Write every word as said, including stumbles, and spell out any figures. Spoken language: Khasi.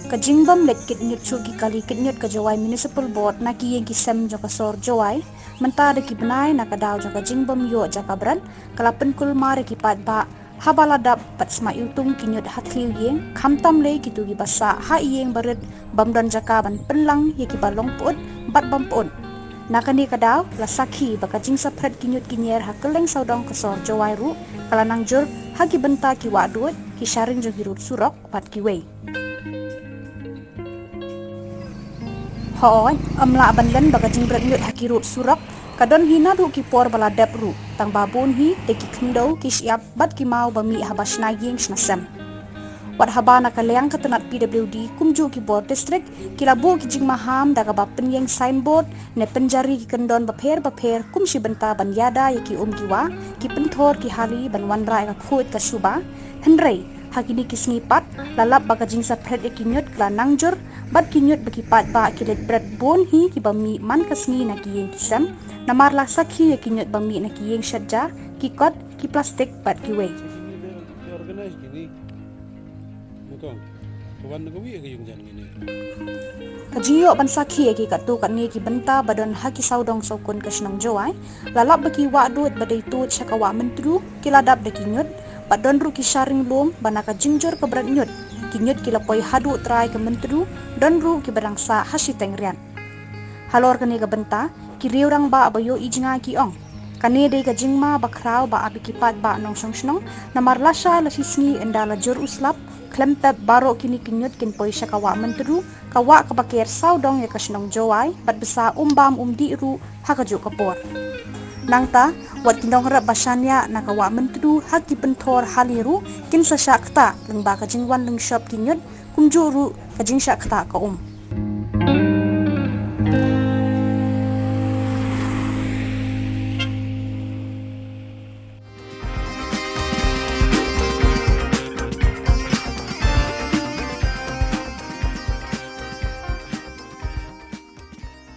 Ka jingbym leit kit ñiut shuh ki kali kit ñiut ka Jowai Municipal Board na ki ïing ki sem jong ka sor Jowai mynta da ki bnai na ka daw jong ka jingbym ïoh jaka bret ka la pynkulmar ïa ki paidbah haba la dap bad sma iwtung ki ñiut ha thliew ïing, khamtam lei kito kiba sah ha ïing barit bym don jaka ban pynlang ïa kiba long pyut bad bym pyut. Na kane ka daw la sakhi ba ka jingsaphriang ki ñiut ki ñier ha kylleng sawdong ka sor Jowai ruh ka la nang jur ha ki bynta ki wahduid, ki sharing jong ki rud surok bad kiwei. Hooid, ym lah ban len ba ka jingbret ñiut ha ki rud surok ka don hi naduh ki por ba la dep ruh, tangba bun hi da ki khyndew, ki shyiap bad ki maw ba mih haba shna ïing shna sem. Wat haba na ka liang ka tnat P W D kumjuh ki bor district ki la buh ki jingmaham da kaba pynïeng signboard ne pynjari ki kyndon bapher bapher kum shi bynta ban ïada ïa ki um ki wah, ki pynthor ki hali ban wanrah ïa ka khuid ka suba. Hynrei ha kine ki sngi pat la lap ba ka jingsaphriang ïa ki ñiut ka la nang jur bad ki ñiut ba ki paidbah ki leit bret bun hi kiba mih man ka sngi na ki ïing ki sem, namar la sakhi ïa ki ñiut ba mih na ki ïing shet ja, ki kot, ki plastik bad kiwei. Ka jingïoh ban sakhi ïa ki katto katne ki bynta ba don ha ki sawdong sawkun ka shnong Jowai la lap ba ki wahduid ba dei tuid sha ka wah Myntdu ki la dap da ki ñiut, bad don ruh ki sharing lum ba na ka jingjur ka bret ñiut ki ñiut ki la poi haduh trai ka Myntdu, don ruh kiba dang sah ha shiteng riat. Halor kane ka bynta ki riew rangbah ba ïohi jngai ki ong, kane dei ka jingma ba khraw ba ap ïa ki paidbah nongshong shnong, namar lashai la shisngi ynda la jur u slap khlem tep baroh kine ki ñiut kin poi sha ka wah Myntdu, ka wah kaba ker sawdong ïa ka shnong Jowai bad bsa um bam um dih ruh ha kajuh ka por. Nangta wat ki nongrep ba shaniah na ka wah Myntdu ha ki pynthor hali ruh kin sa shah ktah lyngba ka jingwan lyngshop ki ñiut, kumjuh ruh ka jingshah ktah ka um.